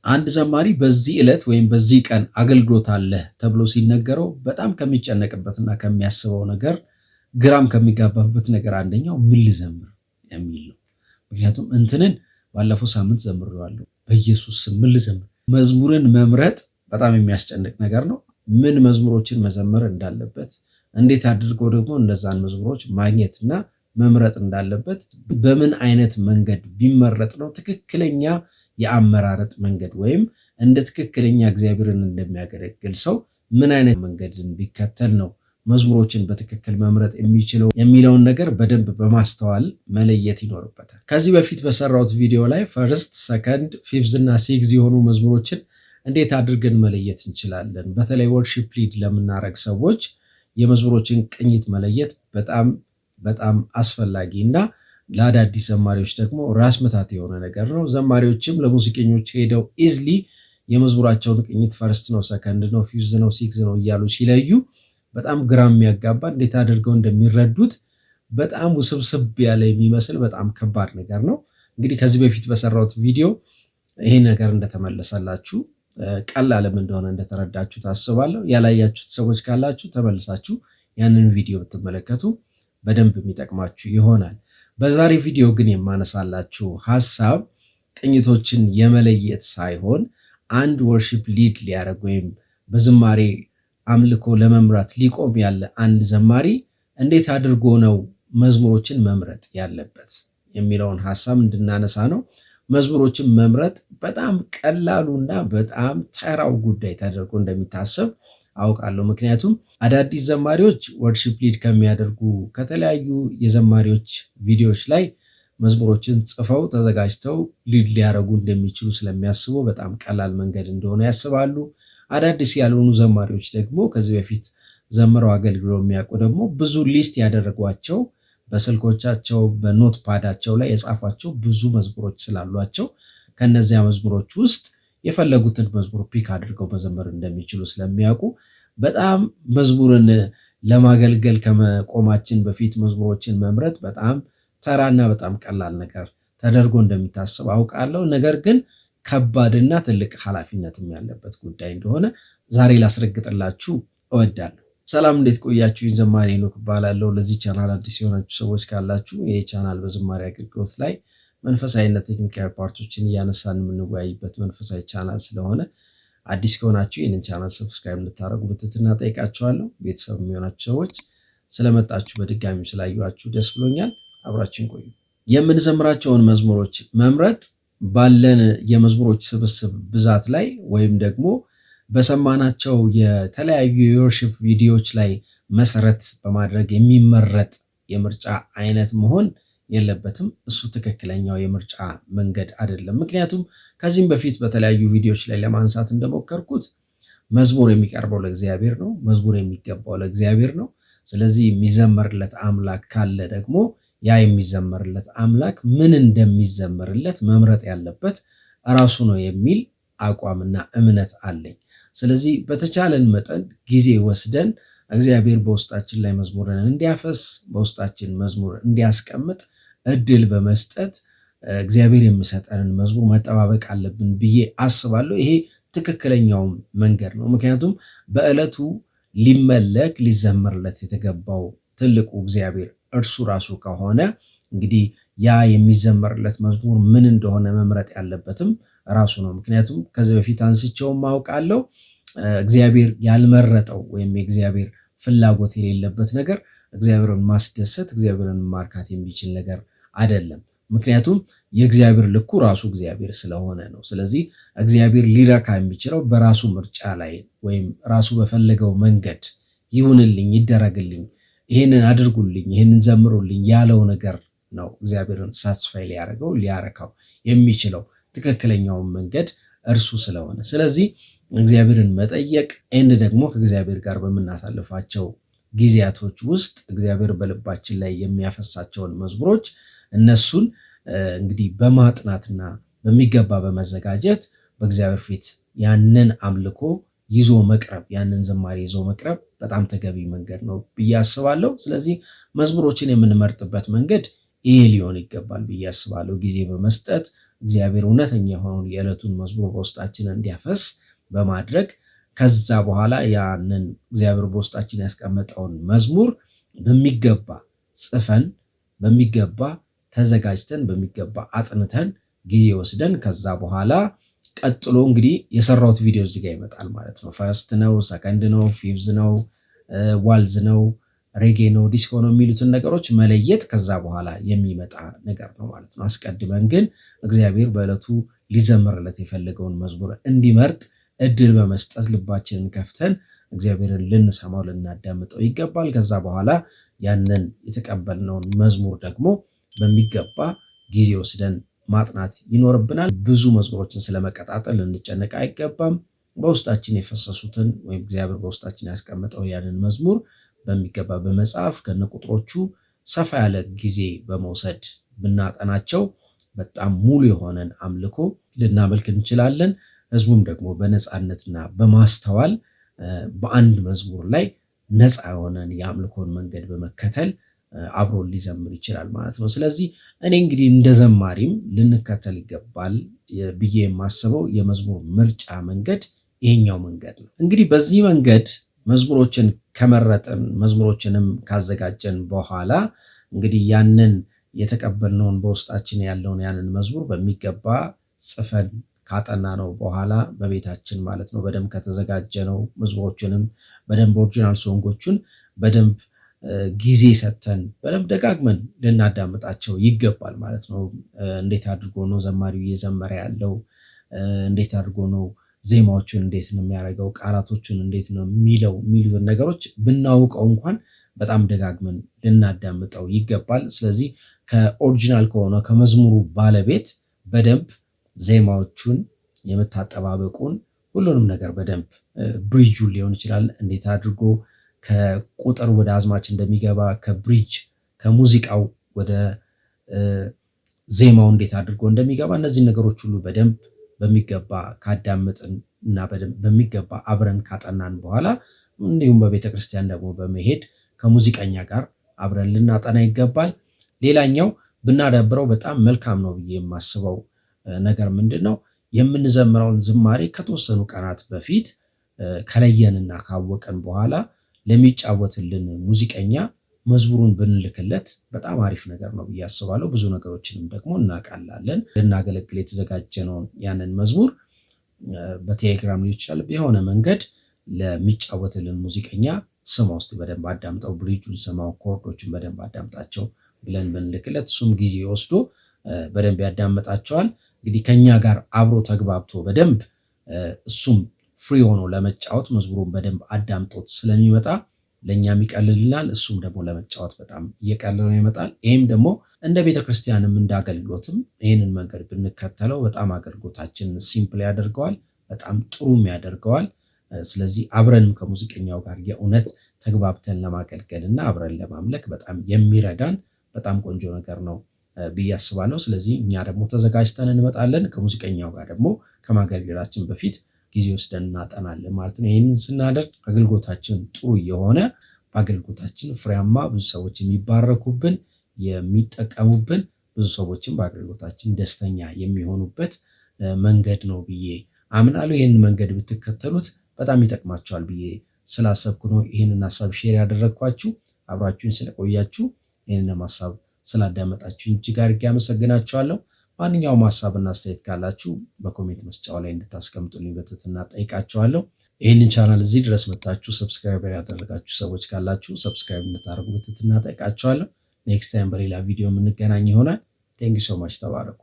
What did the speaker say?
አንድ ዘማሪ በዚህ ዕለት ወይም በዚህ ቀን አገልግሎት አለ ተብሎ ሲነገረው በጣም ከሚጨነቅበትና ከሚያስበው ነገር፣ ግራም ከሚጋባበት ነገር አንደኛው ምን ልዘምር የሚል ነው። ምክንያቱም እንትንን ባለፈው ሳምንት ዘምሬዋለሁ፣ በኢየሱስ ስም ምን ልዘምር? መዝሙርን መምረጥ በጣም የሚያስጨንቅ ነገር ነው። ምን መዝሙሮችን መዘመር እንዳለበት፣ እንዴት አድርጎ ደግሞ እነዛን መዝሙሮች ማግኘትና መምረጥ እንዳለበት፣ በምን አይነት መንገድ ቢመረጥ ነው ትክክለኛ የአመራረጥ መንገድ ወይም እንደ ትክክለኛ እግዚአብሔርን እንደሚያገለግል ሰው ምን አይነት መንገድን ቢከተል ነው መዝሙሮችን በትክክል መምረጥ የሚችለው የሚለውን ነገር በደንብ በማስተዋል መለየት ይኖርበታል። ከዚህ በፊት በሰራሁት ቪዲዮ ላይ first፣ second፣ fifth እና sixth የሆኑ መዝሙሮችን እንዴት አድርገን መለየት እንችላለን፣ በተለይ worship lead ለምናደርግ ሰዎች የመዝሙሮችን ቅኝት መለየት በጣም በጣም አስፈላጊ እና ለአዳዲስ ዘማሪዎች ደግሞ ራስ ምታት የሆነ ነገር ነው። ዘማሪዎችም ለሙዚቀኞች ሄደው easily የመዝሙራቸውን ቅኝት first ነው፣ ሰከንድ ነው፣ fifth ነው፣ sixth ነው እያሉ ሲለዩ በጣም ግራ የሚያጋባ፣ እንዴት አድርገው እንደሚረዱት በጣም ውስብስብ ያለ የሚመስል በጣም ከባድ ነገር ነው። እንግዲህ ከዚህ በፊት በሰራሁት ቪዲዮ ይሄ ነገር እንደተመለሰላችሁ፣ ቀላልም እንደሆነ እንደተረዳችሁ ታስባለሁ። ያላያችሁት ሰዎች ካላችሁ ተመልሳችሁ ያንን ቪዲዮ ብትመለከቱ በደንብ የሚጠቅማችሁ ይሆናል። በዛሬ ቪዲዮ ግን የማነሳላችሁ ሀሳብ ቅኝቶችን የመለየት ሳይሆን አንድ worship lead ሊያደርግ ወይም በዝማሬ አምልኮ ለመምራት ሊቆም ያለ አንድ ዘማሪ እንዴት አድርጎ ነው መዝሙሮችን መምረጥ ያለበት የሚለውን ሀሳብ እንድናነሳ ነው። መዝሙሮችን መምረጥ በጣም ቀላሉና በጣም ተራው ጉዳይ ተደርጎ እንደሚታሰብ አውቃለሁ። ምክንያቱም አዳዲስ ዘማሪዎች worship lead ከሚያደርጉ ከተለያዩ የዘማሪዎች ቪዲዮዎች ላይ መዝሙሮችን ጽፈው ተዘጋጅተው lead ሊያደርጉ እንደሚችሉ ስለሚያስቡ በጣም ቀላል መንገድ እንደሆነ ያስባሉ። አዳዲስ ያልሆኑ ዘማሪዎች ደግሞ፣ ከዚህ በፊት ዘምረው አገልግለው የሚያውቁ ደግሞ ብዙ list ያደረጓቸው፣ በስልኮቻቸው በ notepad ኣቸው ላይ የጻፏቸው ብዙ መዝሙሮች ስላሏቸው ከነዚያ መዝሙሮች ውስጥ የፈለጉትን መዝሙር pick አድርገው መዘመር እንደሚችሉ ስለሚያውቁ በጣም መዝሙርን ለማገልገል ከመቆማችን በፊት መዝሙሮችን መምረጥ በጣም ተራና በጣም ቀላል ነገር ተደርጎ እንደሚታሰብ አውቃለሁ። ነገር ግን ከባድና ትልቅ ኃላፊነትም ያለበት ጉዳይ እንደሆነ ዛሬ ላስረግጥላችሁ እወዳለሁ። ሰላም፣ እንዴት ቆያችሁ? ዘማሪ ሄኖክ እባላለሁ። ለዚህ ቻናል አዲስ የሆናችሁ ሰዎች ካላችሁ ይህ ቻናል በዝማሬ አገልግሎት ላይ መንፈሳዊና ቴክኒካዊ part ኦችን እያነሳን የምንወያይበት መንፈሳዊ ቻናል ስለሆነ አዲስ ከሆናችሁ ይህንን ቻናል subscribe እንድታደርጉ በትህትና ጠይቃችኋለሁ። ቤተሰብ የሚሆናችሁ ሰዎች ስለመጣችሁ፣ በድጋሚ ስላየኋችሁ ደስ ብሎኛል። አብራችሁን ቆዩ። የምንዘምራቸውን መዝሙሮች መምረጥ ባለን የመዝሙሮች ስብስብ ብዛት ላይ ወይም ደግሞ በሰማናቸው የተለያዩ የ worship ቪዲዮዎች ላይ መሰረት በማድረግ የሚመረጥ የምርጫ አይነት መሆን የለበትም። እሱ ትክክለኛው የምርጫ መንገድ አይደለም። ምክንያቱም ከዚህም በፊት በተለያዩ ቪዲዮዎች ላይ ለማንሳት እንደሞከርኩት መዝሙር የሚቀርበው ለእግዚአብሔር ነው። መዝሙር የሚገባው ለእግዚአብሔር ነው። ስለዚህ የሚዘመርለት አምላክ ካለ ደግሞ ያ የሚዘመርለት አምላክ ምን እንደሚዘመርለት መምረጥ ያለበት ራሱ ነው የሚል አቋምና እምነት አለኝ። ስለዚህ በተቻለን መጠን ጊዜ ወስደን እግዚአብሔር በውስጣችን ላይ መዝሙርን እንዲያፈስ፣ በውስጣችን መዝሙር እንዲያስቀምጥ እድል በመስጠት እግዚአብሔር የሚሰጠንን መዝሙር መጠባበቅ አለብን ብዬ አስባለሁ። ይሄ ትክክለኛውም መንገድ ነው። ምክንያቱም በዕለቱ ሊመለክ ሊዘመርለት የተገባው ትልቁ እግዚአብሔር እርሱ ራሱ ከሆነ እንግዲህ ያ የሚዘመርለት መዝሙር ምን እንደሆነ መምረጥ ያለበትም ራሱ ነው። ምክንያቱም ከዚህ በፊት አንስቼውም አውቃለሁ። እግዚአብሔር ያልመረጠው ወይም የእግዚአብሔር ፍላጎት የሌለበት ነገር እግዚአብሔርን ማስደሰት፣ እግዚአብሔርን ማርካት የሚችል ነገር አይደለም። ምክንያቱም የእግዚአብሔር ልኩ ራሱ እግዚአብሔር ስለሆነ ነው። ስለዚህ እግዚአብሔር ሊረካ የሚችለው በራሱ ምርጫ ላይ ወይም ራሱ በፈለገው መንገድ ይሁንልኝ፣ ይደረግልኝ፣ ይህንን አድርጉልኝ፣ ይህንን ዘምሩልኝ ያለው ነገር ነው እግዚአብሔርን satisfy ሊያደርገው፣ ሊያረካው የሚችለው ትክክለኛውን መንገድ እርሱ ስለሆነ። ስለዚህ እግዚአብሔርን መጠየቅ and ደግሞ ከእግዚአብሔር ጋር በምናሳልፋቸው ጊዜያቶች ውስጥ እግዚአብሔር በልባችን ላይ የሚያፈሳቸውን መዝሙሮች እነሱን እንግዲህ በማጥናትና በሚገባ በመዘጋጀት በእግዚአብሔር ፊት ያንን አምልኮ ይዞ መቅረብ፣ ያንን ዝማሬ ይዞ መቅረብ በጣም ተገቢ መንገድ ነው ብዬ አስባለሁ። ስለዚህ መዝሙሮችን የምንመርጥበት መንገድ ይሄ ሊሆን ይገባል ብዬ አስባለሁ። ጊዜ በመስጠት እግዚአብሔር እውነተኛ የሆነውን የዕለቱን መዝሙር በውስጣችን እንዲያፈስ በማድረግ፣ ከዛ በኋላ ያንን እግዚአብሔር በውስጣችን ያስቀመጠውን መዝሙር በሚገባ ጽፈን፣ በሚገባ ተዘጋጅተን፣ በሚገባ አጥንተን፣ ጊዜ ወስደን፣ ከዛ በኋላ ቀጥሎ እንግዲህ የሰራሁት ቪዲዮ እዚህ ጋር ይመጣል ማለት ነው። First ነው፣ ሰከንድ ነው፣ fifth ነው፣ waltz ነው፣ ሬጌ ነው፣ ዲስኮ ነው የሚሉትን ነገሮች መለየት ከዛ በኋላ የሚመጣ ነገር ነው ማለት ነው። አስቀድመን ግን እግዚአብሔር በዕለቱ ሊዘምርለት የፈለገውን መዝሙር እንዲመርጥ እድል በመስጠት ልባችንን ከፍተን እግዚአብሔርን ልንሰማው፣ ልናዳምጠው ይገባል። ከዛ በኋላ ያንን የተቀበልነውን መዝሙር ደግሞ በሚገባ ጊዜ ወስደን ማጥናት ይኖርብናል። ብዙ መዝሙሮችን ስለመቀጣጠል ልንጨነቅ አይገባም። በውስጣችን የፈሰሱትን ወይም እግዚአብሔር በውስጣችን ያስቀመጠው ያንን መዝሙር በሚገባ በመጻፍ፣ ከነቁጥሮቹ ሰፋ ያለ ጊዜ በመውሰድ ብናጠናቸው በጣም ሙሉ የሆነን አምልኮ ልናመልክ እንችላለን። ህዝቡም ደግሞ በነፃነትና በማስተዋል በአንድ መዝሙር ላይ ነፃ የሆነን የአምልኮን መንገድ በመከተል አብሮ ሊዘምር ይችላል ማለት ነው። ስለዚህ እኔ እንግዲህ እንደ ዘማሪም ልንከተል ይገባል ብዬ የማስበው የመዝሙር ምርጫ መንገድ ይሄኛው መንገድ ነው። እንግዲህ በዚህ መንገድ መዝሙሮችን ከመረጥን፣ መዝሙሮችንም ካዘጋጀን በኋላ እንግዲህ ያንን የተቀበልነውን፣ በውስጣችን ያለውን ያንን መዝሙር በሚገባ ጽፈን ካጠናነው በኋላ፣ በቤታችን ማለት ነው፣ በደንብ ከተዘጋጀ ነው፣ መዝሙሮችንም በደንብ original song ኦቹን በደንብ ጊዜ ሰጥተን በደንብ ደጋግመን ልናዳምጣቸው ይገባል ማለት ነው። እንዴት አድርጎ ነው ዘማሪው እየዘመረ ያለው? እንዴት አድርጎ ነው ዜማዎቹን እንዴት ነው የሚያደርገው? ቃላቶቹን እንዴት ነው የሚለው? የሚሉትን ነገሮች ብናውቀው እንኳን በጣም ደጋግመን ልናዳምጠው ይገባል። ስለዚህ ከ original ከሆነ ከመዝሙሩ ባለቤት በደንብ ዜማዎቹን፣ የምታጠባበቁን፣ ሁሉንም ነገር በደንብ bridge ኡን ሊሆን ይችላል፣ እንዴት አድርጎ ከቁጥር ወደ አዝማች እንደሚገባ፣ ከ bridge ከሙዚቃው ወደ ዜማው እንዴት አድርጎ እንደሚገባ፣ እነዚህን ነገሮች ሁሉ በደንብ በሚገባ ካዳመጥን እና በሚገባ አብረን ካጠናን በኋላ፣ እንዲሁም በቤተ ክርስቲያን ደግሞ በመሄድ ከሙዚቀኛ ጋር አብረን ልናጠና ይገባል። ሌላኛው ብናዳብረው በጣም መልካም ነው ብዬ የማስበው ነገር ምንድን ነው? የምንዘምረውን ዝማሬ ከተወሰኑ ቀናት በፊት ከለየንና ካወቀን በኋላ ለሚጫወትልን ሙዚቀኛ መዝሙሩን ብንልክለት በጣም አሪፍ ነገር ነው ብዬ አስባለሁ። ብዙ ነገሮችንም ደግሞ እናቃላለን። ልናገለግል የተዘጋጀነውን ያንን መዝሙር በቴሌግራም ሊሆን ይችላል፣ የሆነ መንገድ ለሚጫወትልን ሙዚቀኛ ስማ ውስጥ በደንብ አዳምጠው፣ bridge ኡን ስማው፣ chord ኦቹን በደንብ አዳምጣቸው ብለን ብንልክለት እሱም ጊዜ ወስዶ በደንብ ያዳምጣቸዋል። እንግዲህ ከኛ ጋር አብሮ ተግባብቶ በደንብ እሱም free ሆኖ ለመጫወት መዝሙሩን በደንብ አዳምጦት ስለሚመጣ ለእኛም ይቀልልናል፣ እሱም ደግሞ ለመጫወት በጣም እየቀለለው ይመጣል። ይህም ደግሞ እንደ ቤተክርስቲያንም እንደ አገልግሎትም ይህንን መንገድ ብንከተለው በጣም አገልግሎታችንን simple ያደርገዋል፣ በጣም ጥሩም ያደርገዋል። ስለዚህ አብረንም ከሙዚቀኛው ጋር የእውነት ተግባብተን ለማገልገል እና አብረን ለማምለክ በጣም የሚረዳን በጣም ቆንጆ ነገር ነው ብዬ አስባለሁ። ስለዚህ እኛ ደግሞ ተዘጋጅተን እንመጣለን። ከሙዚቀኛው ጋር ደግሞ ከማገልገላችን በፊት ጊዜ ወስደን እናጠናለን ማለት ነው። ይህንን ስናደርግ አገልግሎታችን ጥሩ የሆነ፣ በአገልግሎታችን ፍሬያማ፣ ብዙ ሰዎች የሚባረኩብን፣ የሚጠቀሙብን፣ ብዙ ሰዎችም በአገልግሎታችን ደስተኛ የሚሆኑበት መንገድ ነው ብዬ አምናለሁ። ይህንን መንገድ ብትከተሉት በጣም ይጠቅማችኋል ብዬ ስላሰብኩ ነው ይህንን ሀሳብ share ያደረግኳችሁ። አብራችሁኝ ስለቆያችሁ፣ ይህንን ሀሳብ ስላዳመጣችሁ እጅግ አድርጌ አመሰግናችኋለሁ። ማንኛውም ሀሳብና አስተያየት ካላችሁ በ comment መስጫው ላይ እንድታስቀምጡልኝ በትህትና ጠይቃችኋለሁ። ይህንን ቻናል እዚህ ድረስ መጥታችሁ subscribe ያላደረጋችሁ ሰዎች ካላችሁ subscribe እንድታደርጉ በትህትና ጠይቃችኋለሁ። Next time በሌላ ቪዲዮ የምንገናኝ ይሆናል። Thank you so much። ተባረኩ።